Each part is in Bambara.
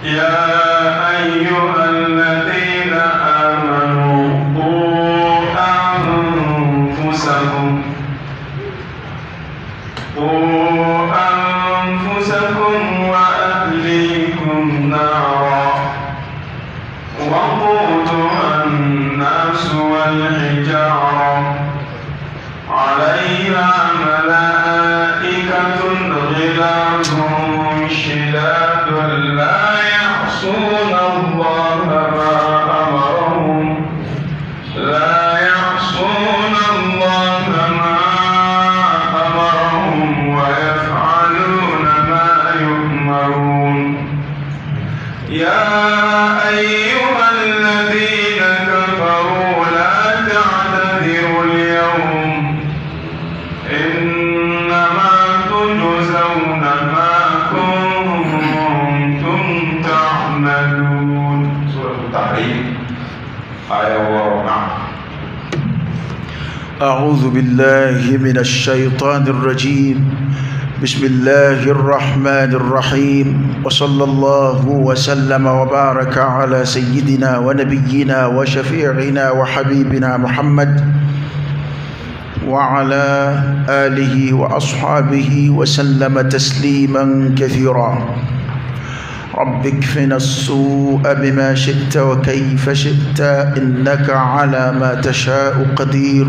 يا أيها الذين آمنوا قوا أنفسكم قوا أنفسكم وأهليكم نارا وقودها الناس والحجارة عليها ملائكة غلاظ شداد لا يعصون الله ما أمرهم لا يعصون الله ما أمرهم ويفعلون ما يؤمرون يا أيها الذين كفروا لا تعتذروا اليوم إنما تجزون ما كنتم تعملون سورة التحريم آية 6. أعوذ بالله من الشيطان الرجيم. بسم الله الرحمن الرحيم. وصلى الله وسلم وبارك على سيدنا ونبينا وشفيعنا وحبيبنا محمد وعلى آله وأصحابه وسلم تسليما كثيرا. رب اكفنا السوء بما شئت وكيف شئت إنك على ما تشاء قدير.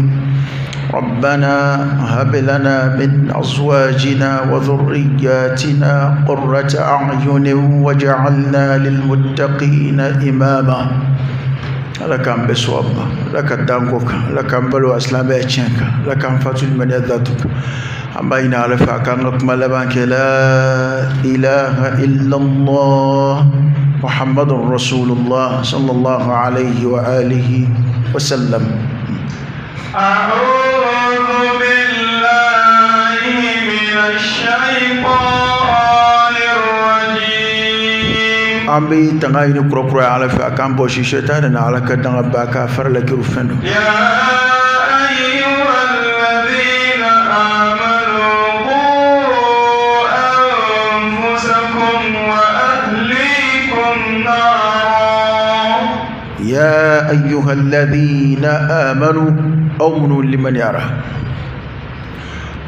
ربنا هب لنا من أزواجنا وذرياتنا قرة أعين واجعلنا للمتقين إماما. Ala k'an bɛɛ sɔn ma, Ala ka danko kan, Ala k'an balo asilamɛya tiɲɛ kan, Ala k'an fatu limaniya datu kan. An b'a ɲini Ala fɛ a k'an ka kuma laban kɛ la ilaha illallah muhammadun rasulullah sallallahu alayhi wa alihi wa sallam. أعوذ بالله من الشيطان الرجيم. An bɛ tanga ɲini kura kura ye Ala fɛ a k'an bɔsi sɛtanɛ na, Ala ka danga ba k'a fara la kiru fɛn don. يا أيها الذين آمنوا قوا أنفسكم وأهليكم نارا. يا أيها الذين آمنوا, aw minnu limaniyara,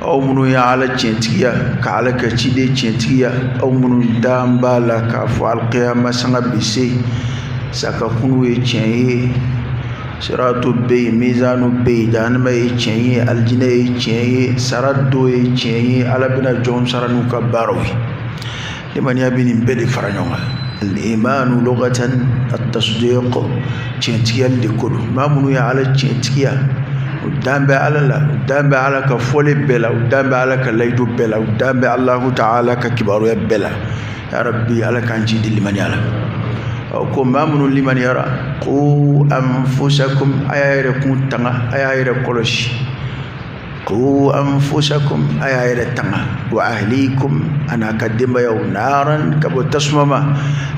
aw minnu ye Ala tiɲɛtigiya ka Ala ka ciden tiɲɛtigiya, aw minnu dan b'a la k'a fɔ alikiyama sanga bɛ se, sakakunu ye tiɲɛ ye, siratu bɛ yen, mizanu bɛ yen, jahanama ye tiɲɛ ye, alijinɛ ye tiɲɛ ye, sara dɔ ye tiɲɛ ye, Ala bɛna jɔn sara n'u ka baaraw ye. Limaniya bɛ nin bɛɛ de fara ɲɔgɔn kan. Al-imanu lughatan at-tasdiq, tiɲɛtigiyali de ko don. Maa minnu ye Ala tiɲɛtigiya, u dan bɛ Ala la, u dan bɛ Ala ka fɔli bɛɛ la, u dan bɛ Ala ka layidu bɛɛ la, u dan bɛ Alahu ta'ala ka kibaruya bɛɛ la. Ya Rabbi, Ala k'an ji di limaniya la. Ɔ ko maa minnu limaniyara, qu anfusakum, a y'a yɛrɛ kun tanga, a y'a yɛrɛ kɔlɔsi. Qu anfusakum, a y'a yɛrɛ tanga, wa ahlikum, a n'a ka denbayaw, naran, ka bɔ tasuma ma.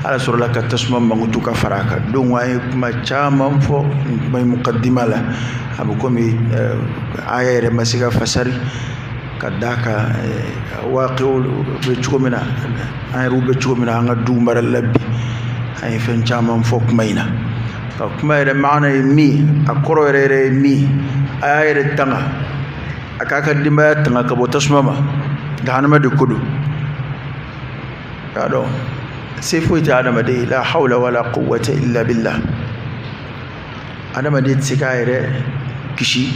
Ala sɔrɔla ka tasuma mankutu ka fara a kan. Donc an ye kuma caman fɔ nin kuma in mukaddima la, a bɛ komi aya yɛrɛ ma se ka fasari ka d'a kan waaqiw bɛ cogo min na, an yɛrɛw bɛ cogo min na an ka du mara la bi. An ye fɛn caman fɔ kuma in na. Ka kuma yɛrɛ maana ye min, a kɔrɔ yɛrɛ yɛrɛ ye min, a y'a yɛrɛ tanga, a k'a ka denbaya tanga ka bɔ tasuma ma, jahanama de ko don. Y'a dɔn se foyi tɛ adamaden ye, la hawla wala quwwata illa billah. Adamaden tɛ se k'a yɛrɛ kisi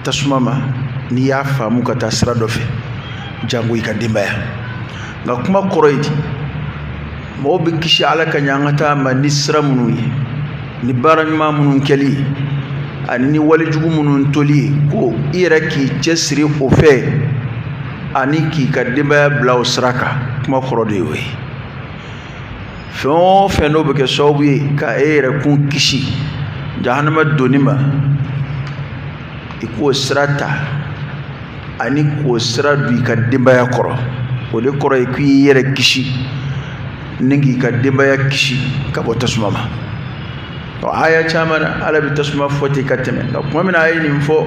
tasuma ma n'i y'a faamu ka taa sira dɔ fɛ, jango i ka denbaya. Nka kuma kɔrɔ ye di, mɔgɔw bɛ kisi Ala ka ɲangata ma ni sira minnu ye, ni baara ɲuman minnu kɛli ye, ani ni walejugu minnu toli ye, ko i yɛrɛ k'i cɛsiri o fɛ ani k'i ka denbaya bila o sira kan. Kuma kɔrɔ de y'o ye. Fɛn o fɛn n'o bɛ kɛ sababu ye ka e yɛrɛ kun kisi jahanama donni ma, i k'o sira ta ani k'o sira don i ka denbaya kɔrɔ. O de kɔrɔ ye k'i yɛrɛ kisi ni k'i ka denbaya kisi ka bɔ tasuma ma. Ɔ aya caman na, Ala bɛ tasuma fɔ ten ka tɛmɛ. Nka tuma min na a ye nin fɔ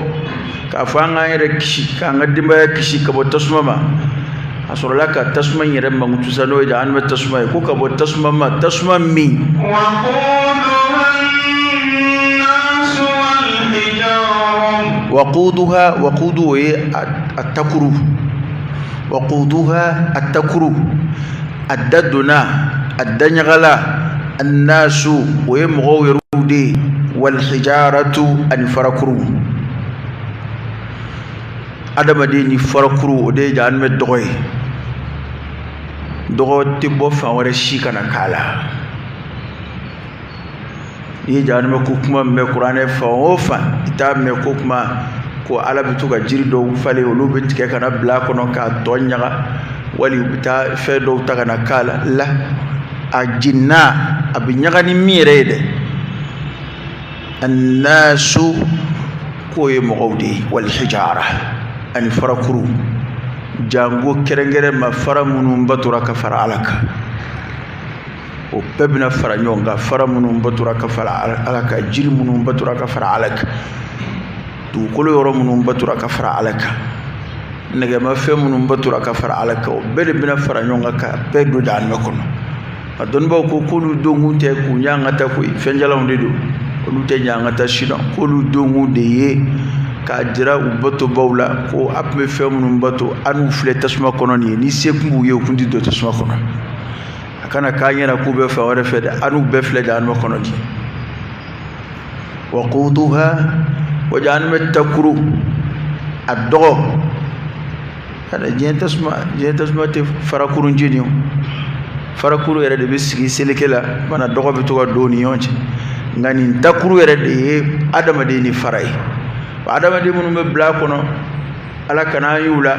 k'a fɔ an k'an yɛrɛ kisi, k'an ka denbaya kisi ka bɔ tasuma ma, A sɔrɔla ka tasuma in yɛrɛ mankutu sa, n'o ye jahanama tasuma ye, ko ka bɔ tasuma ma, tasuma min waquduha, waqudu o ye a takuru, waquduha a takuru, a da donna, a daɲagala, annasu o ye mɔgɔw yɛrɛw de ye, walhijaratu ani farakuru. Adamaden ni farakuru o de ye jahanama dɔgɔ ye. Dɔgɔ tɛ bɔ fan wɛrɛ si ka na k'a la. N'i ye jahanama ko kuma mɛn kuranɛ fan o fan, i t'a mɛn ko kuma ko Ala bɛ to ka jiri dɔw falen, olu bɛ tigɛ ka na bila a kɔnɔ k'a tɔ ɲaga, wali u bɛ taa fɛn dɔw ta ka na k'a la. La a jenina, a bɛ ɲaga ni min yɛrɛ ye dɛ, annasu k'o ye mɔgɔw de ye, walhijara ani farakuru, jango kɛrɛnkɛrɛn ma fara minnu batora ka fara Ala kan, o bɛɛ bɛna fara ɲɔgɔn kan. Fara minnu batora ka fara Ala kan, jiri minnu batora ka fara Ala kan, dugukolo yɔrɔ minnu batora ka fara Ala kan, nɛgɛmafɛn minnu batora ka fara Ala kan, o bɛɛ de bɛna fara ɲɔgɔn kan ka bɛɛ don jahanama kɔnɔ. A dɔnnibaw ko k'olu donkun tɛ k'u ɲangata koyi, fɛnjalanw de don, olu tɛ ɲangata si dɔn, k'olu donkun de ye k'a jira u batobaw la ko a tun bɛ fɛn minnu bato, a n'u filɛ tasuma kɔnɔ nin ye, ni se tun b'u ye u tun tɛ don tasuma kɔnɔ. A kana k'a ɲɛna k'u bɛ fan wɛrɛ fɛ dɛ, a n'u bɛɛ filɛ jahanama kɔnɔ nin ye. Waquduha, wa jahanama takuru a dɔgɔ, kada diɲɛ tasuma tɛ farakurun jeni o, farakuru yɛrɛ de bɛ sigi seleke la, mana dɔgɔ bɛ to ka don ni ɲɔgɔn cɛ, nka nin takuru yɛrɛ de ye adamaden ni fara ye. Adamaden minnu bɛ bila a kɔnɔ, Ala kana an y'u la,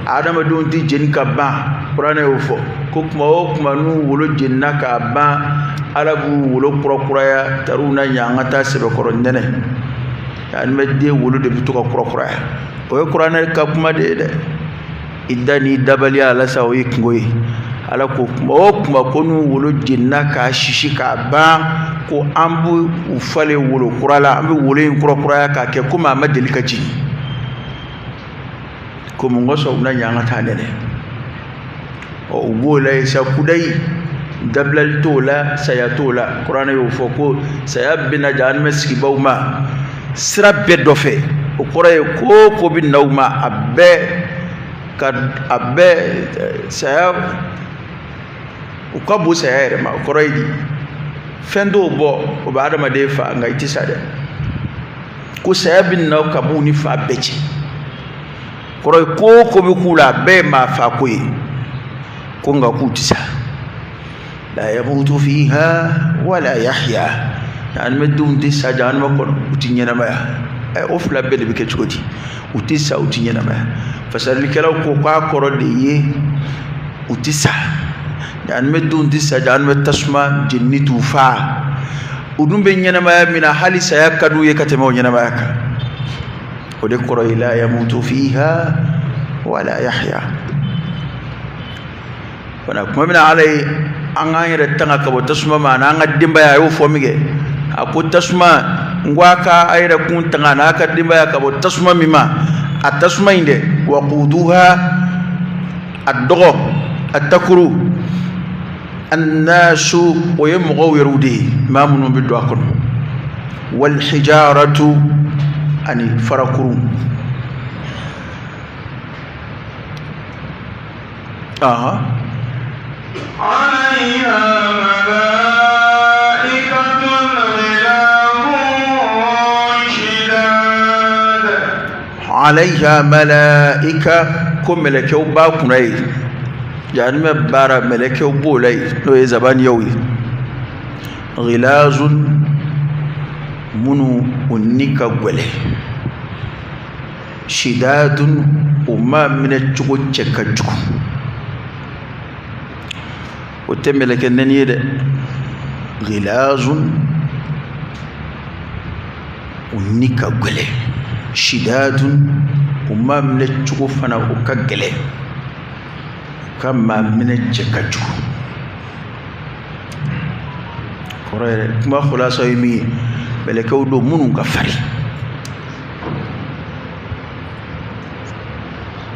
adamadenw tɛ jeni ka ban. Kuranɛ y'o fɔ ko kuma o kuma n'u wolo jenina k'a ban, Ala b'u wolo kurakuraya, tariw na ɲangata sɛbɛkɔrɔ nɛnɛ. Adamaden wolo de bɛ to ka kurakuraya, o ye kuranɛ ka kuma de ye dɛ. I da n'i dabaliya la sa, o ye kungo ye. Ala ko kuma o kuma ko n'u wolo jenina k'a sisi k'a ban, ko an b'u u falen wolo kura la, an bɛ wolo in kurakuraya k'a kɛ komi a ma deli ka jigin, ko mun kosɔn u bɛna ɲangata nɛnɛ. Ɔ u b'o la yen sa kudayi, dabilali t'o la, saya t'o la. Kuranɛ y'o fɔ ko saya bɛna jahanama sigibaw ma sira bɛɛ dɔ fɛ, o kɔrɔ ye ko ko bɛ na u ma, a bɛɛ ka a bɛɛ saya, u ka bon saya yɛrɛ ma. O kɔrɔ ye di, fɛn dɔw bɔ o bɛ adamaden fa, nka i tɛ sa dɛ. Ko saya bɛ na ka b'u ni fa bɛɛ cɛ, kɔrɔ ye ko ko bɛ k'u la, a bɛɛ ye maa fa ko ye, ko nka k'u tɛ sa. La yamutu fiha wala yahya, jahanamadenw tɛ sa jahanama kɔnɔ, u tɛ ɲɛnamaya. O fila bɛɛ de bɛ kɛ cogo di? U tɛ sa, u tɛ ɲɛnamaya. Fasarilikɛlaw ko k'a kɔrɔ de ye u tɛ sa, jahanamadenw tɛ sa, jahanama tasuma jenini t'u fa, u dun bɛ ɲɛnamaya min na, hali saya ka d'u ye ka tɛmɛ o ɲɛnamaya kan. O de kɔrɔ ye la yamutu fiha wala yahya. Fana kuma min na Ala ye an k'an yɛrɛ tanga ka bɔ tasuma ma n'an ka denbaya, a y'o fɔ min kɛ, a ko tasuma n ko a ka a yɛrɛ kun tanga n'a ka denbaya ka bɔ tasuma min ma, a tasuma in dɛ, waquduha a dɔgɔ, a takuru, annasu o ye mɔgɔw yɛrɛw de ye, maa minnu bɛ don a kɔnɔ, walhijaratu ani farakuru. Aha. عليها ملائكة غلاظ شداد. عليها ملائكة, ko mɛlɛkɛw b'a kunna ye, jahanama baara mɛlɛkɛw b'o la yen, n'o ye zabaniyaw ye, ghilazun minnu u ni ka gwɛlɛ, shidadun u ma minɛ cogo cɛ ka jugu. O tɛ mɛlɛkɛ nɛni ye dɛ, ghilazun u ni ka gwɛlɛ, shidadun u ma minɛ cogo fana u ka gɛlɛ, u ka maa minɛ cɛ ka jugu. Kɔrɔ yɛrɛ kuma khulasa ye min ye, mɛlɛkɛw don minnu ka farin.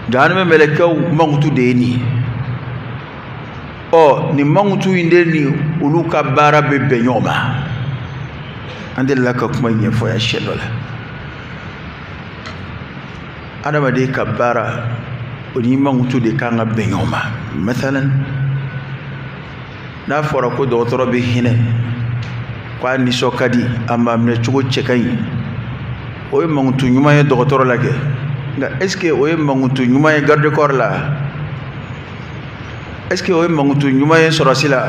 Jahanama mɛlɛkɛw mankutu de ye nin ye. Ɔ, nin mankutu in de ni olu ka baara bɛ bɛn ɲɔgɔn ma. An delila ka kuma ɲɛfɔ yan siɲɛ dɔ la. Adamaden ka baara o ni mankutu de kan ka bɛn ɲɔgɔn ma. Masalan, n'a fɔra ko dɔgɔtɔrɔ bɛ hinɛ, k'a nisɔn ka di, a maa minɛ cogo cɛ ka ɲi, o ye mankutu ɲuman ye dɔgɔtɔrɔ la kɛ. Nka est ce que o ye mankutu ɲuman ye garde corps la? Est ce que o ye mankutu ɲuman ye sɔrɔsi la?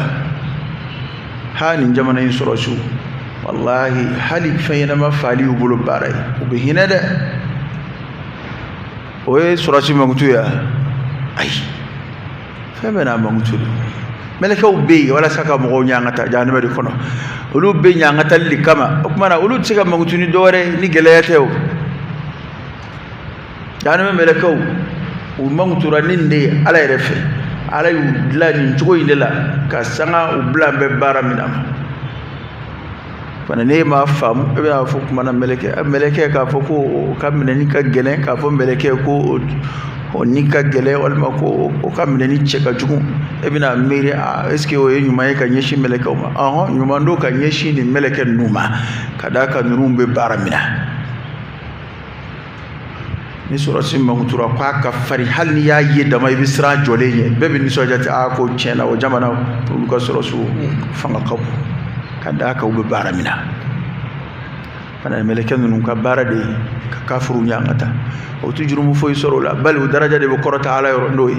Ha, nin jamana in sɔrɔsiw, walahi, hali fɛn ɲɛnama faali y'u bolo baara ye, u bɛ hinɛ dɛ. O ye sɔrɔsi mankutu ye wa? Ayi, fɛn bɛɛ n'a mankutu don. Mɛlɛkɛw bɛ yen walasa ka mɔgɔw ɲangata jahanama de kɔnɔ. Olu bɛ ɲangatali de kama. O tuma na olu tɛ se ka mankutu ni dɔwɛrɛ ni gɛlɛya tɛ o. Jahanama mɛlɛkɛw, u mankutura ni nin de ye Ala yɛrɛ fɛ. Ala y'u dilan nin cogo in de la ka sanga u bila bɛ baara min na. Fana n'e m'a faamu, e bɛna fɔ kuma na mɛlɛkɛ k'a fɔ ko o ka minɛni ka gɛlɛn, k'a fɔ mɛlɛkɛ ko o ni ka gɛlɛn, walima ko o ka minɛni cɛ ka jugu. E bɛna miiri, a est ce que o ye ɲuman ye ka ɲɛsin mɛlɛkɛw ma? Ɔhɔn, ɲuman don ka ɲɛsin nin mɛlɛkɛ ninnu ma, ka d'a kan ninnu bɛ baara min na. Ni sɔrɔsi mankutura k'a ka farin, hali n'i y'a ye dama, i bɛ siran jɔlen ye, bɛɛ bɛ nisɔndiya ten, aa ko tiɲɛ na o jamana olu ka sɔrɔsiw fanga ka bon, ka d'a kan u bɛ baara min na. Fana mɛlɛkɛ ninnu ka baara de ye ka kafiru ɲangata. O tɛ jurumu foyi sɔrɔ o la, bali o daraja de bɛ kɔrɔta Ala yɔrɔ n'o ye.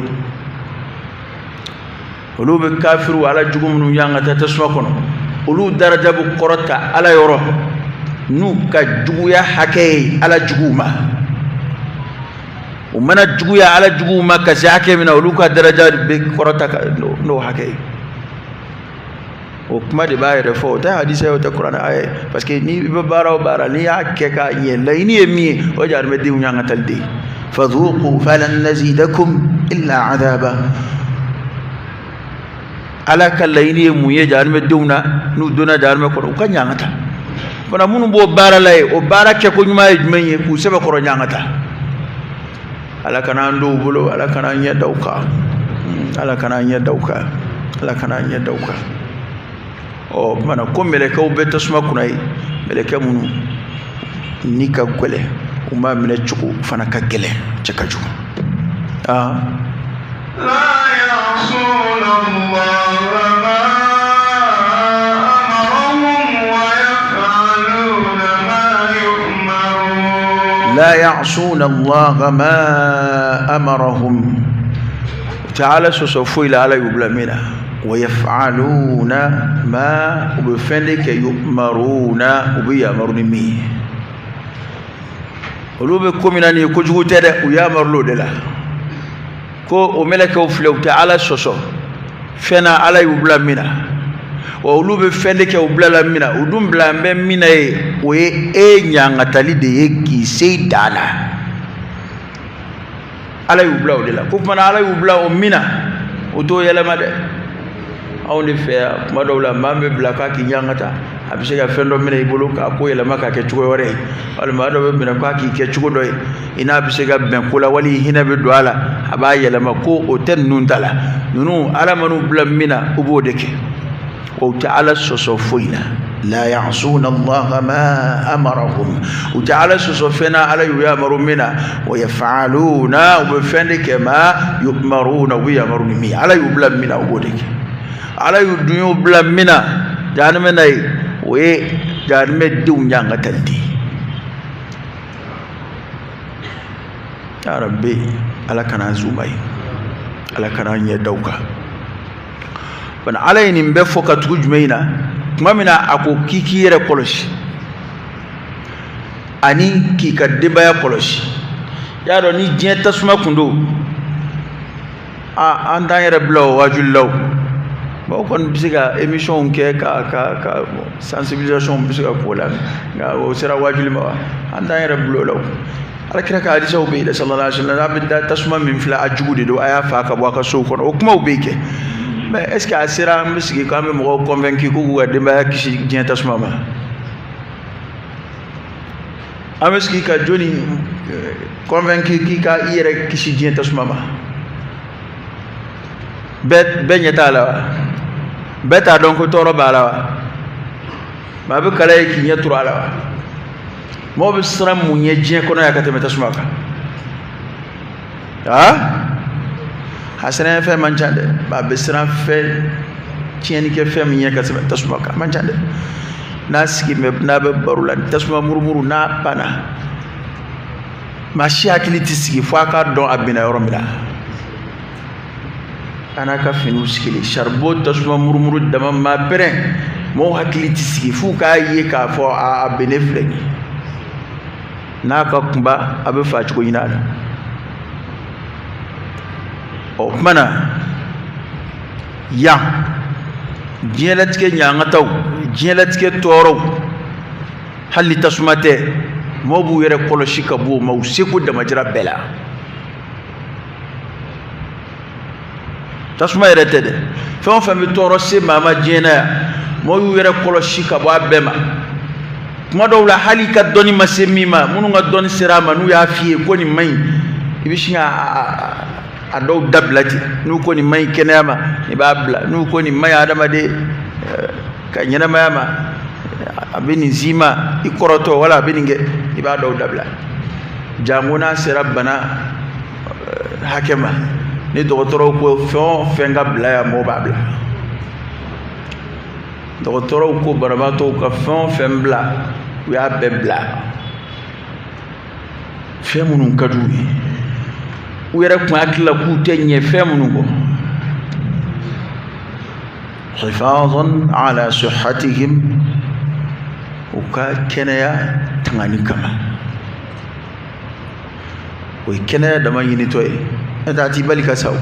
Olu bɛ kafiru Ala jugu minnu ɲangata tasuma kɔnɔ, olu daraja bɛ kɔrɔta Ala yɔrɔ n'u ka juguya hakɛ ye Ala juguw ma. U mana juguya Ala juguw ma ka se hakɛ min na, olu ka daraja bɛ kɔrɔta n'o hakɛ ye. O kuma de b'a yɛrɛ fɔ, o tɛ hadisa ye, o tɛ kuranɛ aya ye. Parce que n'i bɛ baara o baara, n'i y'a kɛ k'a ɲɛ, laɲini ye min ye, o ye jahanamadenw ɲangatali de ye. Fadhuqu falan nazidakum illa adaba. Ala ka laɲini ye mun ye jahanamadenw na n'u donna jahanama kɔnɔ? U ka ɲangata. Fana minnu b'o baara la ye, o baara kɛko ɲuman ye jumɛn ye? K'u sɛbɛkɔrɔ ɲangata. Ala kana an dɔw bolo, Ala kana an ɲɛ da u kan, Ala kana an ɲɛ da u kan, Ala kana an ɲɛ da u kan. Ɔ, tuma na ko mɛlɛkɛw bɛ tasuma kunna ye, mɛlɛkɛ minnu ni ka gɛlɛn, u m'a minɛ cogo fana ka gɛlɛn, cɛ ka jugu. Aa. لا يعصون الله ما أمرهم ويفعلون ما يؤمرون. لا يعصون الله ما أمرهم. تعالى sɔsɔ foyi la Ala y'u bila min na. ويفعلون ما, u bɛ fɛn de kɛ, يؤمرون, u bɛ yamaru ni min ye. Olu bɛ ko min na nin ye kojugu tɛ dɛ, u yamarul'o de la. Ko o mɛlɛkɛw filɛ, u tɛ Ala sɔsɔ fɛn na Ala y'u bila min na, wa olu bɛ fɛn de kɛ u bilala min na. U dun bila bɛ min na ye, o ye e ɲangatali de ye k'i se i dan na. Ala y'u bila o de la. Ko kumana Ala y'u bila o min na, o t'o yɛlɛma dɛ. Anw de fɛ yan, kuma dɔw la, maa min bɛ bila k'a k'i ɲangata, a bɛ se ka fɛn dɔ minɛ i bolo k'a ko yɛlɛma k'a kɛ cogo wɛrɛ ye, walima maa dɔ bɛ minɛ k'a k'i kɛ cogo dɔ ye, i n'a bɛ se ka bɛn ko la, wali hinɛ bɛ don a la, a b'a yɛlɛma. Ko o tɛ ninnu ta la. Ninnu, Ala man'u bila min na, u b'o de kɛ. O tɛ Ala sɔsɔ foyi la. La ya'suna Allah ma amarahum. U tɛ Ala sɔsɔ fɛn na Ala y'u yamaru min na. Wa yaf'aluna, u bɛ fɛn de kɛ, ma yu'maruna, u bɛ yamaru ni min ye. Ala y'u bila min na, u b'o de kɛ. Ala y'u dun y'u bila min na jahanama na ye, o ye jahanama denw ɲangatali de ye. Ya Rabbi, Ala kana an zuma ye, Ala kana an ɲɛ da u kan. Bana Ala ye nin bɛɛ fɔ ka tugu jumɛn in na? Tuma min na a ko k'i k'i yɛrɛ kɔlɔsi ani k'i ka denbaya kɔlɔsi. Y'a dɔn ni diɲɛ tasuma kun don, an t'an yɛrɛ bila o waajuli la o. Mɔgɔw kɔni bɛ se ka émission kɛ ka sensibilisation bɛ se ka k'o la, nka o sera waajuli ma wa? An t'an yɛrɛ bila o la o. Ala kira ka hadisaw bɛ yen dɛ, sallallahu alaihi wa sallam, a bɛ da tasuma min filɛ, a jugu de don, a y'a fa ka bɔ a ka sow kɔnɔ, o kumaw bɛ yen kɛ. Mais est ce que a sera an bɛ sigi k'an bɛ mɔgɔw convaincu k'u k'u ka denbaya kisi diɲɛ tasuma ma? An bɛ sigi ka jɔni convaincre k'i ka i yɛrɛ kisi diɲɛ tasuma ma? Bɛɛ ɲɛ t'a la wa? Bɛɛ t'a dɔn ko tɔɔrɔ b'a la wa? Maa bɛ kala ye k'i ɲɛ turu a la wa? Mɔgɔ bɛ siran mun ɲɛ diɲɛ kɔnɔ yan ka tɛmɛ tasuma kan? Aa, a siran fɛn man ca dɛ. Maa bɛ siran fɛn tiɲɛni kɛ fɛn min ɲɛ ka tɛmɛ tasuma kan, a man ca dɛ. N'a sigi bɛ, n'a bɛ baro la, tasuma murumuru n'a panna, maa si hakili tɛ sigi fo a k'a dɔn a binna yɔrɔ min na. A n'a ka finiw sigilen, charbon tasuma murumuru dama ma pɛrɛn, mɔgɔw hakili tɛ sigi f'u k'a ye k'a fɔ a binnen filɛ nin ye. N'a ka kunba, a bɛ fa cogo ɲini a la. O tuma na yan, diɲɛlatigɛ ɲangataw, diɲɛlatigɛ tɔɔrɔw, hali ni tasuma tɛ, mɔgɔw b'u yɛrɛ kɔlɔsi ka bɔ o ma u seko damajira bɛɛ la. Tasuma yɛrɛ tɛ dɛ, fɛn o fɛn bɛ tɔɔrɔ se maa ma diɲɛ na yan, mɔgɔw y'u yɛrɛ kɔlɔsi ka bɔ a bɛɛ ma. Kuma dɔw la, hali i ka dɔnni ma se min ma, minnu ka dɔnni sera a ma, n'u y'a f'i ye ko nin man ɲi, i bɛ sin ka a dɔw dabila ten. N'u ko nin man ɲi kɛnɛya ma, i b'a bila. N'u ko nin man ɲi adamaden ka ɲɛnamaya ma, a bɛ nin s'i ma i kɔrɔtɔ, wala a bɛ nin kɛ, i b'a dɔw dabila. Janko n'a sera bana hakɛ ma, ni dɔgɔtɔrɔw ko fɛn o fɛn ka bila yan, mɔgɔw b'a bila. Dɔgɔtɔrɔw ko banabaatɔw ka fɛn o fɛn bila, u y'a bɛɛ bila. Fɛn minnu ka d'u ye, u yɛrɛ kun hakili la k'u tɛ ɲɛ fɛn minnu kɔ, hifazan ala sihhatihim, u ka kɛnɛya tangani kama. O ye kɛnɛya dama ɲinitɔ ye, n'o tɛ a t'i bali ka sa o.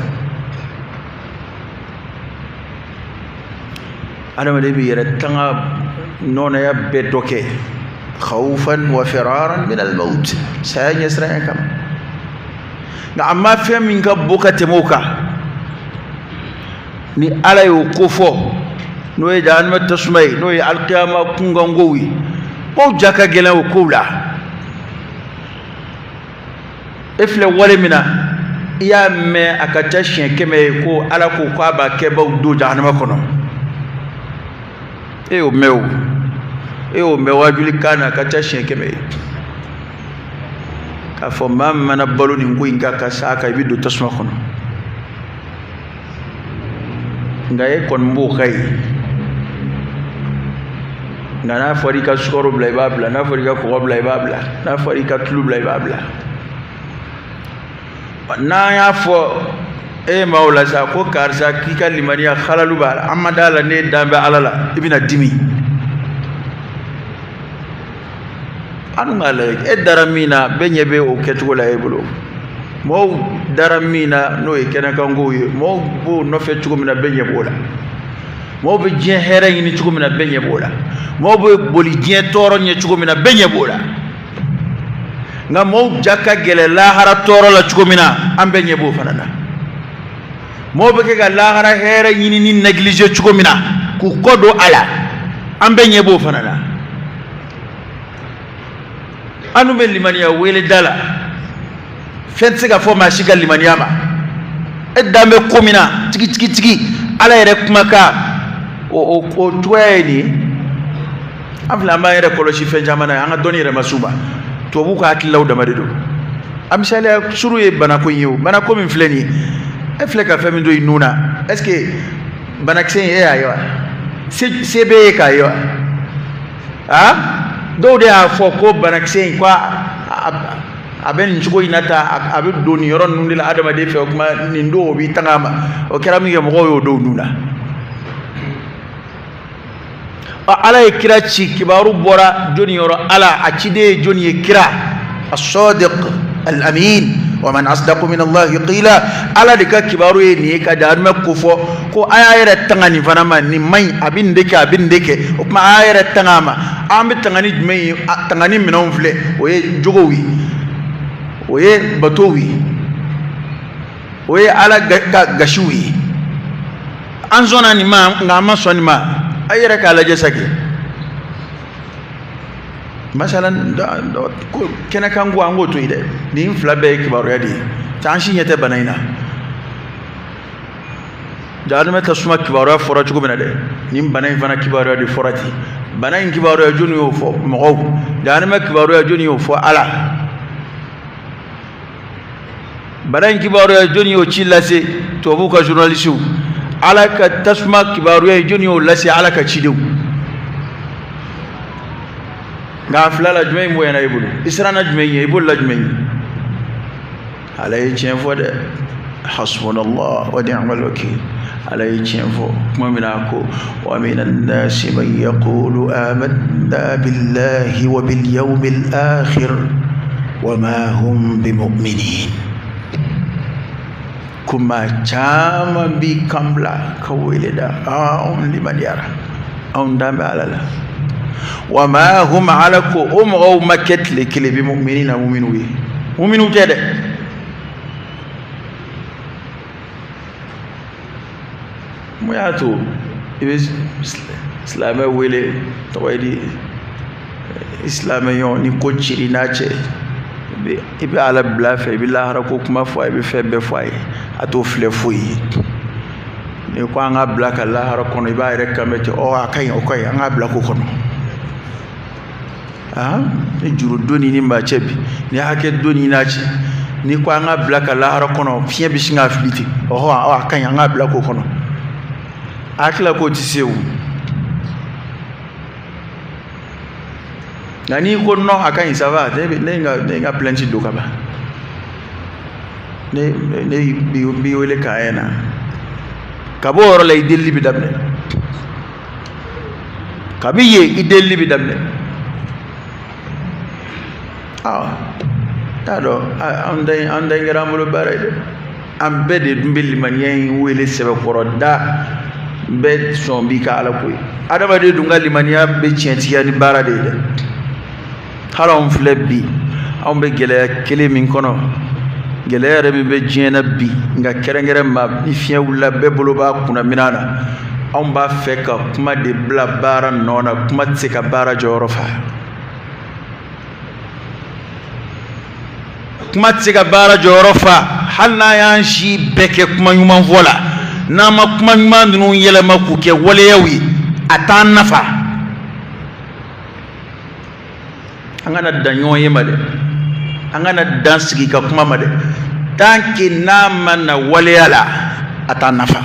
Adamaden b'i yɛrɛ tanga nɔnaya bɛɛ dɔ kɛ, khawfan wa firaran min al-maut, saya ɲɛsiranya kama. Nka a ma fɛn min ka bon ka tɛmɛ o kan, ni Ala y'o ko fɔ, n'o ye jahanama tasuma ye, n'o ye alikiyama kunkankow ye, mɔgɔw ja ka gɛlɛn o kow la. E filɛ wale min na, i y'a mɛn a ka ca siɲɛ 100 ye ko Ala ko k'a b'a kɛbaw don jahanama kɔnɔ. E y'o mɛn o, e y'o mɛn wajuli kan na, a ka ca siɲɛ 100 ye k'a fɔ maa min mana balo nin ko in kan ka s'a kan, i bɛ don tasuma kɔnɔ. Nka e kɔni b'o ka ye. Nka n'a fɔra i ka sukaro bila, i b'a bila. N'a fɔra i ka kɔgɔ bila, i b'a bila. N'a fɔra i ka tulu bila, i b'a bila. N'an y'a fɔ e ma o la sa ko karisa k'i ka limaniya halalu b'a la, an ma d'a la, n'e dan bɛ Ala la, i bɛna dimi. An dun k'a lajɛ, e dara min na, bɛɛ ɲɛ bɛ o kɛcogo la e bolo. Mɔgɔw dara min na, n'o ye kɛnɛkankow ye, mɔgɔw b'o nɔfɛ cogo min na, bɛɛ ɲɛ b'o la. Mɔgɔw bɛ diɲɛ hɛrɛ ɲini cogo min na, bɛɛ ɲɛ b'o la. Mɔgɔw bɛ boli diɲɛ tɔɔrɔ ɲɛ cogo min na, bɛɛ ɲɛ b'o la. Nka mɔgɔw ja ka gɛlɛn lahara tɔɔrɔ la cogo min na, an bɛɛ ɲɛ b'o fana na. Mɔgɔw bɛ kɛ ka lahara hɛrɛ ɲinini négliger cogo min na, k'u kɔ don a la, an bɛɛ ɲɛ b'o fana na. An dun bɛ limaniya wele da la, fɛn tɛ se ka fɔ maa si ka limaniya ma. E dan bɛ ko min na tigitigi, Ala yɛrɛ kumakan o cogoya ye nin ye. An filɛ, an b'an yɛrɛ kɔlɔsi fɛn caman na, an ka dɔnni yɛrɛ ma s'u ma. Tubabuw ka hakililaw dama de don. A misaliya suru ye banako in ye o banako min filɛ nin ye, e filɛ ka fɛn min don i nun na, est ce que banakisɛ in e y'a ye wa? Se b'e ye k'a ye wa? Aa, dɔw de y'a fɔ ko banakisɛ in ko a bɛ nin cogo in na tan, a bɛ don nin yɔrɔ ninnu de la adamaden fɛ, o tuma nin don o b'i tanga a ma. O kɛra min kɛ, mɔgɔw y'o don nun na. Ala ye kira ci, kibaru bɔra jɔni yɔrɔ? Ala a ciden ye jɔni ye? Kira as-sadiq al-amin, wa man asdaqu min Allahi qila. Ala de ka kibaru ye nin ye ka jahanama ko fɔ ko a y'a yɛrɛ tanga nin fana ma, nin man ɲi, a bɛ nin de kɛ, a bɛ nin de kɛ. O tuma a y'a yɛrɛ tanga a ma. An bɛ tanga ni jumɛn ye? Tanga ni minɛnw filɛ, o ye jogow ye, o ye batow ye, o ye Ala ka gasiw ye. An sɔnna nin ma, nka an ma sɔn nin ma. A yɛrɛ k'a lajɛ sa kɛ. Masalan kɛnɛkan ko an k'o to yen dɛ, nin fila bɛɛ ye kibaruya de ye, an si ɲɛ tɛ bana in na. Jahanama tasuma kibaruya fɔra cogo min na dɛ, nin bana in fana kibaruya de fɔra ten. Bana in kibaruya jɔnni y'o fɔ? Mɔgɔw. Jahanama kibaruya jɔnni y'o fɔ? Ala. Bana in kibaruya jɔnni y'o ci lase? Tubabuw ka journalisiw. Ala ka tasuma kibaruya jɔnni y'o lase? Ala ka cidenw. Nka a fila la jumɛn in bonyana i bolo? I siranna jumɛn ɲɛ? I bolila jumɛn ɲɛ? Ala ye tiɲɛ fɔ dɛ. Hasbunallah wa ni'mal wakil. Ala ye tiɲɛ fɔ kuma min na, ko wa minan nasi man yaqulu amanna billahi wa bil yawmil akhir wa ma hum bimu'minin. Ko maa caman b'i kan bila ka wele da, anw limaniyara, anw dan bɛ Ala la. Wa ma hum, ala ko o mɔgɔw ma kɛ tile kelen bi mu'minina, mu'minu ye, mu'minu tɛ dɛ. Mun y'a to i bɛ silamɛ wele, tɔgɔ ye di, silamɛ ɲɔgɔn ni ko ciri n'a cɛ, i bɛ Ala bila a fɛ, i bɛ lahara ko kuma fɔ a ye, i bɛ fɛn bɛɛ fɔ a ye, a t'o filɛ foyi ye. N'i ko an k'a bila ka lahara kɔnɔ, i b'a yɛrɛ kan bɛ ten, ɔ a ka ɲi, o ka ɲi, an k'a bila ko kɔnɔ. Ni juru donni ni maa cɛ bi, ni hakɛ donni n'a cɛ, n'i ko an k'a bila ka lahara kɔnɔ, fiɲɛ bɛ sin k'a fili ten, ɔhɔ a ka ɲi, an k'a bila ko kɔnɔ. A hakili la k'o tɛ se o. Nka n'i ko non, a ka ɲi, ça va, ne ye n ka plainte don ka ban, ne b'i wele k'a ɲɛna. Ka bɔ o yɔrɔ la, i delili bɛ daminɛ. Kabi yen, i delili bɛ daminɛ. Awɔ, t'a dɔn an da in kɛra an bolo baara ye dɛ. An bɛɛ de dun bɛ limaniya in wele sɛbɛkɔrɔ da, bɛɛ sɔn b'i ka Ala ko ye. Adamaden dun ka limaniya bɛ tiɲɛtigiya ni baara de ye dɛ. Hali anw filɛ bi, anw bɛ gɛlɛya kelen min kɔnɔ, gɛlɛya yɛrɛ min bɛ diɲɛ na bi, nka kɛrɛnkɛrɛn ma ni fiɲɛ wulila bɛɛ bolo b'a kunna minɛn na. Anw b'a fɛ ka kuma de bila baara nɔ na, kuma tɛ se ka baara jɔyɔrɔ fa. Kuma tɛ se ka baara jɔyɔrɔ fa, hali n'an y'an si bɛɛ kɛ kuma ɲuman fɔ la, n'an ma kuma ɲuman ninnu yɛlɛma k'u kɛ waleyaw ye, a t'an nafa. An kana dan ɲɔgɔn ye ma dɛ, an kana dan sigi ka kuma ma dɛ. Tant que n'a ma na waleya la, a t'an nafa.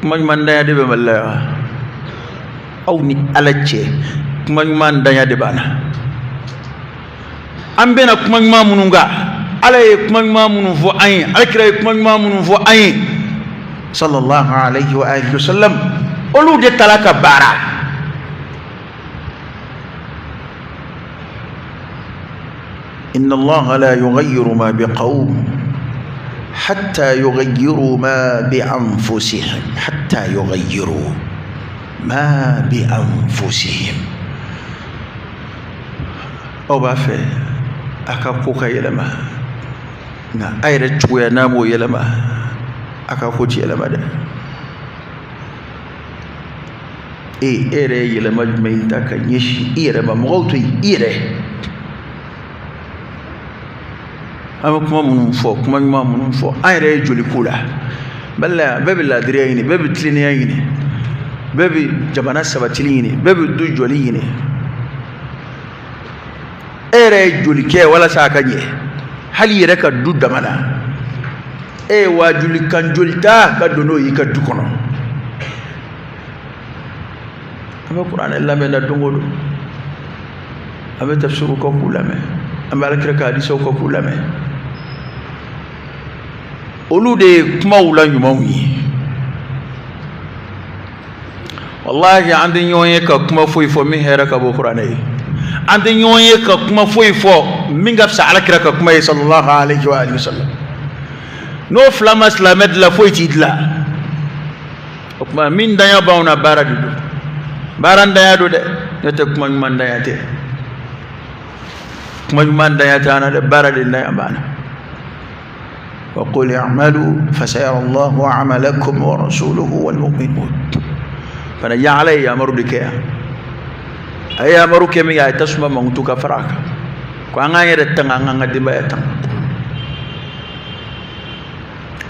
Kuma ɲuman danya de bɛ Mali la yan, aw ni Ala cɛ, kuma ɲuman danya de b'an na. An bɛna kuma ɲuman minnu kan, Ala ye kuma ɲuman minnu fɔ an ye, Alakira ye kuma ɲuman minnu fɔ an ye sallallahu alayhi wa alihi wa sallam, olu de tala ka baara. Inna Allaha la yughayyiru ma biqawm hatta yughayyiru ma bi anfusihim, hatta yughayyiru ma bi anfusihim. Aw b'a fɛ a ka ko ka yɛlɛma, nka a yɛrɛ cogoya n'a m'o yɛlɛma, a ka ko ti yɛlɛma dɛ. E yɛrɛ ye yɛlɛma jumɛn ta ka ɲɛsin i yɛrɛ ma? Mɔgɔw to yen, i yɛrɛ. An bɛ kuma minnu fɔ, kuma ɲuman minnu fɔ, an yɛrɛ ye joli ko la. Bala, bɛɛ bɛ laadiriya ɲini, bɛɛ bɛ tilennenya ɲini, bɛɛ bɛ jamana sabatili ɲini, bɛɛ bɛ du jɔli ɲini. E yɛrɛ ye joli kɛ walasa a ka ɲɛ, hali i yɛrɛ ka du dama na, e ye waajulikan joli ta ka don n'o y'i ka du kɔnɔ. An bɛ kuranɛ lamɛn na don o don, an bɛ tafsiru kɛ k'u lamɛn, an bɛ alakira ka hadisaw kɛ k'u lamɛn. Olu de ye kumaw la ɲumanw ye. Walahi, an tɛ ɲɔgɔn ye ka kuma foyi fɔ min hɛrɛ ka bɔ kuranɛ ye. An tɛ ɲɔgɔn ye ka kuma foyi fɔ min ka fisa alakira ka kuma ye sallallahu alayhi wa alihi wa sallam. N'o fila ma silamɛ dilan, foyi t'i dilan. O tuma min danya b'anw na, baara de don, baara danya don dɛ, n'o tɛ kuma ɲuman danya tɛ. Kuma ɲuman danya tɛ an na dɛ, baara de danya b'an na. Wa qul i'malu fasayara Allahu 'amalakum wa rasuluhu wal mu'minun. Fana ya Ala ye yamaru de kɛ yan. A ye yamaru kɛ min kɛ, a ye tasuma mankutu ka fara a kan ko an k'an yɛrɛ tanga, an k'an ka denbaya tanga.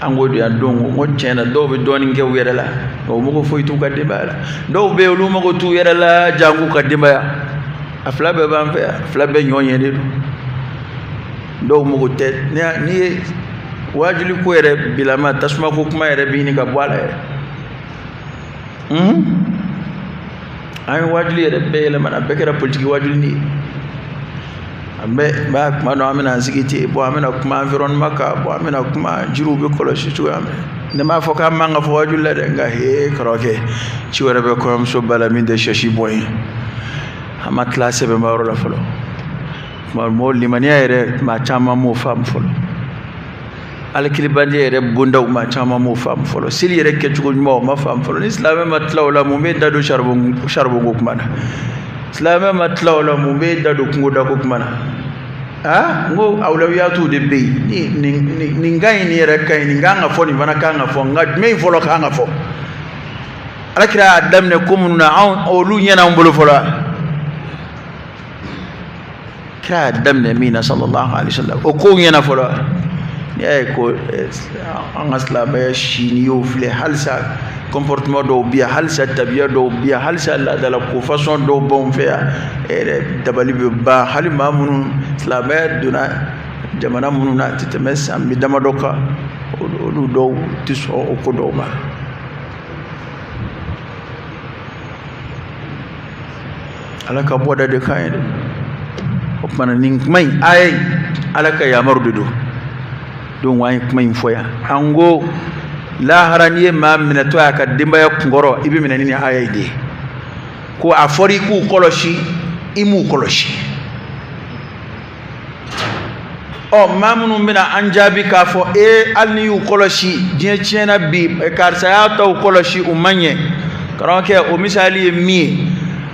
An k'o de yan don ko tiɲɛ na, dɔw bɛ dɔɔnin kɛ u yɛrɛ la, nka u mago foyi t'u ka denbaya la. Dɔw bɛ yen, olu mago t'u yɛrɛ la, janko ka denbaya. A fila bɛɛ b'an fɛ yan, a fila bɛɛ ɲɔ ɲɛ de don. Dɔw mago tɛ, n'i ye waajuli ko yɛrɛ bilama, tasuma ko kuma yɛrɛ bɛ ɲini ka bɔ a la yɛrɛ. An ye waajuli yɛrɛ bɛɛ yɛlɛmana, a bɛɛ kɛra politiki waajuli ye. An bɛ b'a kuma dɔn, an bɛna an sigi ten, bon an bɛna kuma environnement kan, bon an bɛna kuma jiriw bɛ kɔlɔsi cogoya min. Ne m'a fɔ k'an man ka fɔ waajuli la dɛ, nka hee kɔrɔkɛ, ci wɛrɛ bɛ kɔɲɔmuso ba la min tɛ sɛsi bɔ ye. An ma tila sɛbɛnba yɔrɔ la fɔlɔ. Mɔgɔ limaniya yɛrɛ, maa caman m'o faamu fɔlɔ. Alikilibandi yɛrɛ bondaw, maa caman m'o faamu fɔlɔ. Seli yɛrɛ kɛcogo ɲuman, o ma faamu fɔlɔ. Ni silamɛ ma tila o la, mun bɛ da don charbon ko kuma na? Silamɛ ma tila o la, mun bɛ da don kungoda ko kuma na? Aa, n ko awlawiyatuw de bɛ yen. Nin ka ɲi, nin yɛrɛ ka ɲi, nin kan ka fɔ, nin fana kan ka fɔ, nka jumɛn in fɔlɔ kan ka fɔ? Alakira y'a daminɛ ko minnu na, anw olu ɲɛna an bolo fɔlɔ. Kira y'a daminɛ min na sallallahu alaihi wa sallam, o kow ɲɛna fɔlɔ. N'i y'a ye ko an ka silamɛya si, n'i y'o filɛ, halisa comportement dɔw bɛ yan, halisa tabiya dɔw bɛ yan, halisa laadala ko façon dɔw b'anw fɛ yan, e yɛrɛ dabali bɛ ban. Hali maa minnu silamɛya donna jamana minnu na, a tɛ tɛmɛ san bi damadɔ kan, olu dɔw tɛ sɔn o ko dɔw ma. Ala ka bɔda de kan ye dɛ. O tuma na nin kuma in, aya in, Ala ka yamaru de don. Donc an ye kuma in fɔ yan, an ko lahara n'i ye maa minɛtɔ y'a ka denbaya kunkɔrɔ, i bɛ minɛ ni nin aya in de ye. Ko a fɔra i k'u kɔlɔsi, i m'u kɔlɔsi. Ɔ, maa minnu bɛna an jaabi k'a fɔ ee, hali n'i y'u kɔlɔsi, diɲɛ tiɲɛna bi, karisa y'a taw kɔlɔsi, u ma ɲɛ. Karamɔgɔkɛ, o misali ye min ye,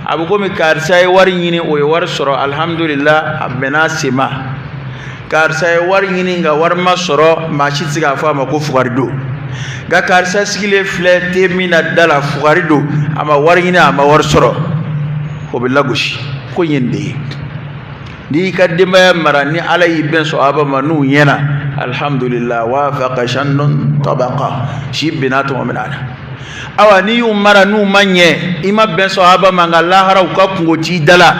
a bɛ komi karisa ye wari ɲini, o ye wari sɔrɔ, alihamudulila, a bɛnna a sen ma. Karisa ye wari ɲini nka wari ma sɔrɔ, maa si tɛ se k'a fɔ a ma ko fugari don. Nka karisa sigilen filɛ te min na da la, fugari don, a ma wari ɲini, a ma wari sɔrɔ, o bɛ lagosi. Ko in ye nin de ye. N'i y'i ka denbaya mara, ni Ala y'i bɛn sɔhaba ma, n'u ɲɛna, alihamudulila, wafaqa shannun tabaqa, si bɛnna tɔmɔ min na. Awa, n'i y'u mara n'u ma ɲɛ, i ma bɛn sɔhaba ma, nka lahara u ka kungo t'i da la,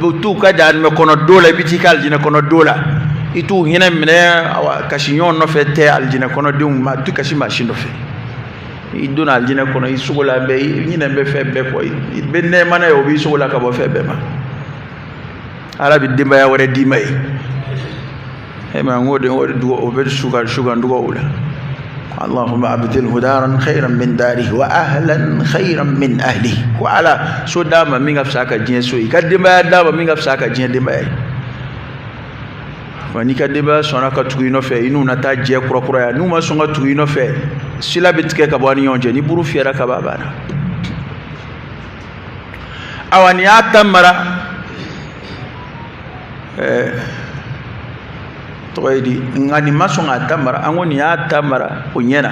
u t'u ka jahanamɛ kɔnɔ don la, i bɛ t'i ka alijinɛ kɔnɔ don la. I t'u hinɛ minɛ, awa, kasi ɲɔgɔn nɔfɛ tɛ alijinɛ kɔnɔdenw ma, tu kasi maa si nɔfɛ. I donna alijinɛ kɔnɔ, i sogo la bɛɛ, i ɲinɛ bɛ fɛn bɛɛ kɔ, i bɛ nɛɛmana ye, o b'i sogo la ka bɔ fɛn bɛɛ ma. Ala bɛ denbaya wɛrɛ d'i ma yen. E ma n ko de, o de o bɛ suka sukan dugawu la. Allahumma abdilhu daran khayran min darihi wa ahlan khayran min ahlihi. Ko Ala, so d'a ma min ka fisa ka diɲɛ so ye, i ka denbaya d'a ma min ka fisa ka diɲɛ denbaya ye. Wa n'i ka denbaya sɔnna ka tugu i nɔfɛ, i n'u na taa jɛ kurakuraya. N'u ma sɔn ka tugu i nɔfɛ, sila bɛ tigɛ ka bɔ a ni ɲɔgɔn cɛ. Ni buru fiyɛra ka ban, a banna. Awa, nin y'a ta mara, tɔgɔ ye di, nka nin ma sɔn k'a ta mara. An ko nin y'a ta mara, o ɲɛna,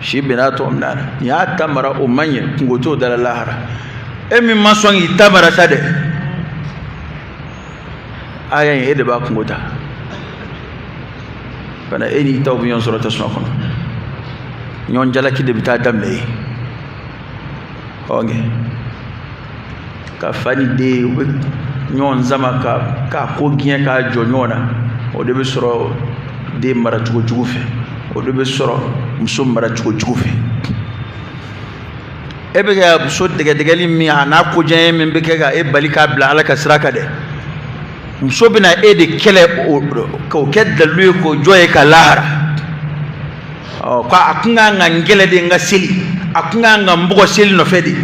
si bɛnna tɔ min na. Nin y'a ta mara, o ma ɲɛ, kungo t'o da la lahara. E min ma sɔn k'i ta mara sa dɛ, aya in, e de b'a kungo ta. Bana e n'i taw bɛ ɲɔgɔn sɔrɔ tasuma kɔnɔ, ɲɔgɔn jalaki de bɛ taa daminɛ yen. Ɔ, ka fa ni den, u bɛ ɲɔgɔn sama ka k'a ko gɛn k'a jɔ ɲɔgɔn na. O de bɛ sɔrɔ den maracogo jugu fɛ, o de bɛ sɔrɔ muso maracogo jugu fɛ. E bɛ ka muso dɛgɛdɛgɛli min, a n'a kojanya min bɛ kɛ ka e bali k'a bila Ala ka sira kan dɛ, muso bɛna e de kɛlɛ k'o kɛ dalilu ye k'o jɔ ye ka lahara. Ɔ, ko a kun kan ka n kɛlɛ de n ka seli, a kun kan ka n bugɔ seli nɔfɛ de,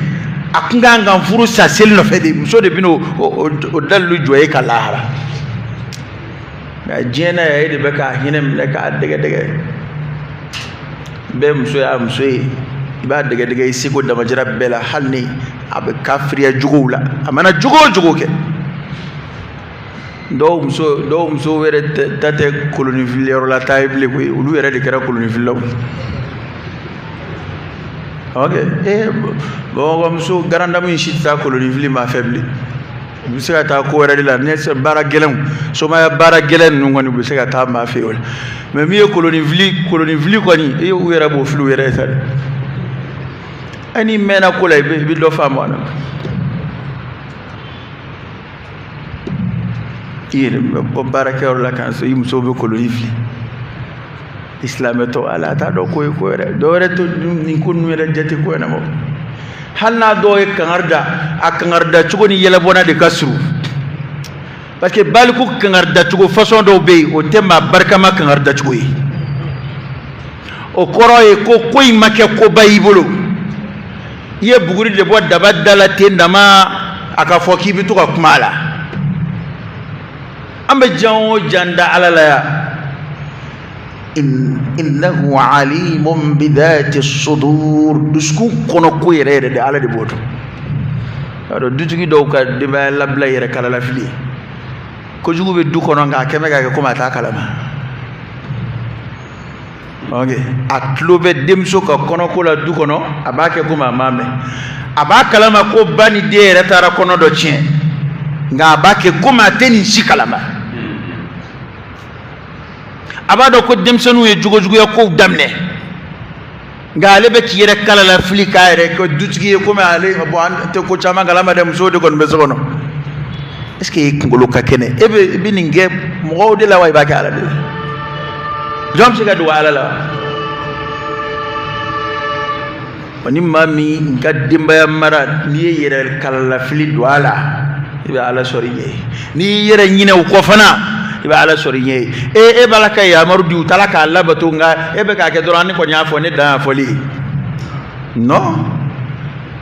a kun kan ka n furu sa seli nɔfɛ de. Muso de bɛna o dalilu jɔ ye ka lahara. Nka diɲɛ na yan, e de bɛ k'a hinɛ minɛ k'a dɛgɛdɛgɛ. Bɛɛ muso y'a muso ye, i b'a dɛgɛdɛgɛ i seko damajira bɛɛ la, hali ni a bɛ kafiriya juguw la, a mana jogo o jogo kɛ. Dɔw muso yɛrɛ ta tɛ kolonifiliyɔrɔ la taa ye bilen koyi, olu yɛrɛ de kɛra kolonifililaw ye. Ok, ee, Bamakɔ muso garandamu in si tɛ taa kolonifili maa fɛ bilen. U bɛ se ka taa ko wɛrɛ de la, ne se baara gɛlɛnw, somaya baara gɛlɛn ninnu kɔni, u bɛ se ka taa maa fɛ yen o la. Mais min ye kolonifili kɔni, e u yɛrɛ b'o fili u yɛrɛ ye sa dɛ. E n'i mɛnna ko la, i bɛ dɔ faamu a la. I yɛrɛ bɛ bɔ baarakɛyɔrɔ la k'a sɔrɔ i muso bɛ koloni fili. I silamɛtɔ, ala a t'a dɔn ko ye ko yɛrɛ dɔw yɛrɛ to nin ko ninnu yɛrɛ jate ko ɲɛnabɔ. Hali n'a dɔw ye kangari da, a kangari da cogo ni yɛlɛbɔnna de ka surun, parce que baliku kangari da cogo façon dɔw bɛ yen, o tɛ maa barikama kangari da cogo ye. O kɔrɔ ye ko ko in ma kɛ koba y'i bolo, i ye buguri de bɔ daba da la ten dama, a ka fɔ k'i bɛ to ka kuma a la. An bɛ jan o jan da Ala la yan. Innahu alimun bidhati sudur, dusukun kɔnɔ ko yɛrɛ yɛrɛ de, Ala de b'o dɔn. Y'a dɔn dutigi dɔw ka denbaya labila yɛrɛ kalalafili ye. Kojugu bɛ du kɔnɔ, nka a kɛn bɛ k'a kɛ komi a t'a kalama. Ok, a tulo bɛ denmuso ka kɔnɔko la du kɔnɔ, a b'a kɛ komi a m'a mɛn. A b'a kalama ko ba ni den yɛrɛ taara kɔnɔ dɔ tiɲɛ, nka a b'a kɛ komi a tɛ nin si kalama. A b'a dɔn ko denmisɛnninw ye jogojuguya kow daminɛ, nka ale bɛ k'i yɛrɛ kalala fili k'a yɛrɛ kɛ dutigi ye komi ale bɔn an tɛ ko caman kalama dɛ, musow de kɔni bɛ so kɔnɔ. Est ce que i kunkolo ka kɛnɛ? E bɛ i bɛ nin kɛ mɔgɔw de la wa i b'a kɛ Ala de la? Jɔn bɛ se ka dogo Ala la wa? Ni maa min ka denbaya mara, n'i ye yɛrɛ kalalafili don a la, i bɛ Ala sɔrɔ i ɲɛ ye. N'i y'i yɛrɛ ɲinɛ o kɔ fana, i bɛ Ala sɔrɔ i ɲɛ ye. E b'a la ka yamaru di, u taara k'a labato, nka e bɛ k'a kɛ dɔrɔn, ne kɔni y'a fɔ, ne dan y'a fɔli ye. Non,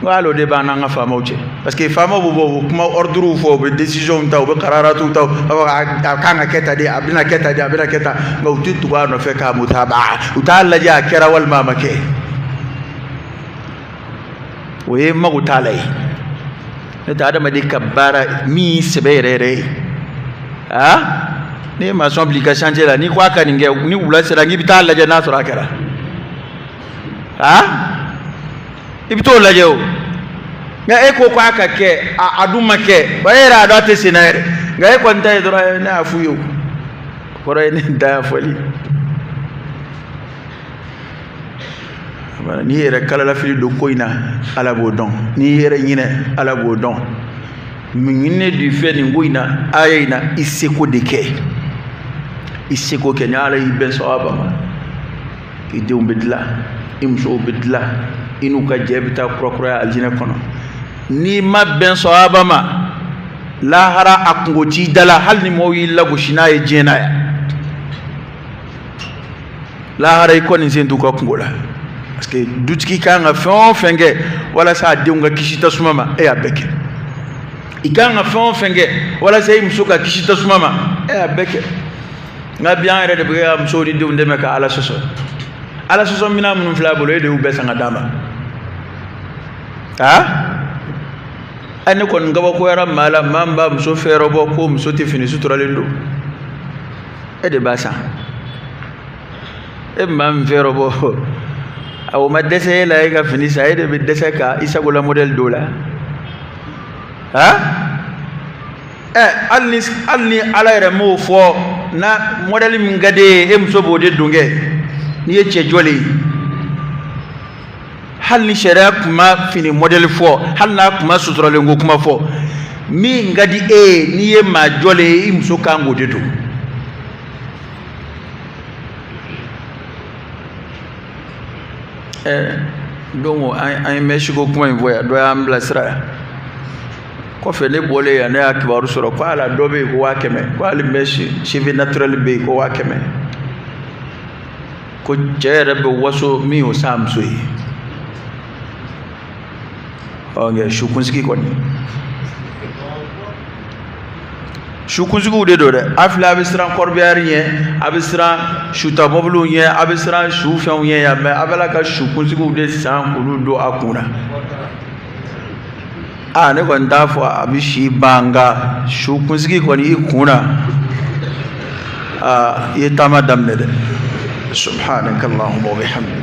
n ko hali o de b'an n'an ka faamaw cɛ, parce que faamaw bɛ bɔ, u bɛ kuma ordre fɔ, u bɛ décision ta, u bɛ kararatuw ta, u b'a fɔ a kan ka kɛ tan de, a bɛna kɛ tan de, a bɛna kɛ tan, nka u tɛ tugu a nɔfɛ k'a mutaba, u t'a lajɛ a kɛra walima a ma kɛ. O ye mago t'a la ye. N'o tɛ adamaden ka baara min sɛbɛ yɛrɛ yɛrɛ ye, aa n'i ye maçon bila i ka chantier la, n'i ko a ka nin kɛ, ni wula sera k'i bɛ taa lajɛ n'a sɔrɔ a kɛra, aa i bɛ t'o lajɛ o. Nka e ko k'a ka kɛ, a dun ma kɛ, wa e yɛrɛ y'a dɔn a tɛ sen na yɛrɛ, nka e kɔni ta ye dɔrɔn ne y'a f'u ye, o kɔrɔ ye ne da y'a fɔli. N'i yɛrɛ kalalafili don ko in na, Ala b'o dɔn. N'i yɛrɛ ɲinɛ, Ala b'o dɔn. Mun ne de fɛ nin ko in na, aya in na, i seko de kɛ, i seko kɛ. Ni Ala y'i bɛn sawaba ma, i denw bɛ dilan, i musow bɛ dilan, i n'u ka jɛ bɛ taa kurakuraya alijinɛ kɔnɔ. N'i ma bɛn sawaba ma, lahara a kungo t'i da la, hali ni mɔgɔw y'i lagosi n'a ye diɲɛ na yan, lahara i kɔni sen t'u ka kungo la. Parce que dutigi kan ka fɛn o fɛn kɛ walasa a denw ka kisi tasuma ma, e y'a bɛɛ kɛ. I kan ka fɛn o fɛn kɛ walasa i muso ka kisi tasuma ma, e y'a bɛɛ kɛ. Nka bi an yɛrɛ de bɛ ka musow ni denw dɛmɛ ka Ala sɔsɔ. Ala sɔsɔ minɛn minnu filɛ a bolo, e de y'u bɛɛ san ka d'a ma. Aa, ne kɔni kabakoyara maa la, maa min b'a muso fɛɛrɛ bɔ ko muso tɛ fini suturalen don, e de b'a san. E bɛ maa min fɛɛrɛ bɔ, a o ma dɛsɛ e la e ka fini san, e de bɛ dɛsɛ ka i sagola modèle don o la. Hali ni Ala yɛrɛ m'o fɔ, na modèle min ka di e ye, e muso b'o de don kɛ. N'i ye cɛ jɔlen ye, hali ni sariya kun ma fini modèle fɔ, hali n'a kun ma suturalen ko kuma fɔ, min ka di e ye, n'i ye maa jɔlen ye, i muso kan k'o de don. Donc an ye mɛsiko kuma in fɔ yan, dɔ y'an bilasira yan. Kɔfɛ ne bɔlen yan, ne y'a kibaru sɔrɔ ko ala dɔ bɛ yen ko 500,000, ko hali mɛsi cheveux naturel bɛ yen ko 500,000, ko cɛ yɛrɛ bɛ waso min y'o san muso ye. Ɔ nka sukunsigi kɔni, sukunsigiw de don dɛ. A filɛ, a bɛ siran corbillard ɲɛ, a bɛ siran suta mɔbiliw ɲɛ, a bɛ siran su fɛnw ɲɛ yan, mɛ a bɛ la ka sukunsigiw de san k'olu don a kun na. Aa, ne kɔni t'a fɔ a bɛ si ban, nka sukunsigi kɔni i kun na, aa i ye taama daminɛ dɛ. Subhanaka Allahumma wa bihamdik.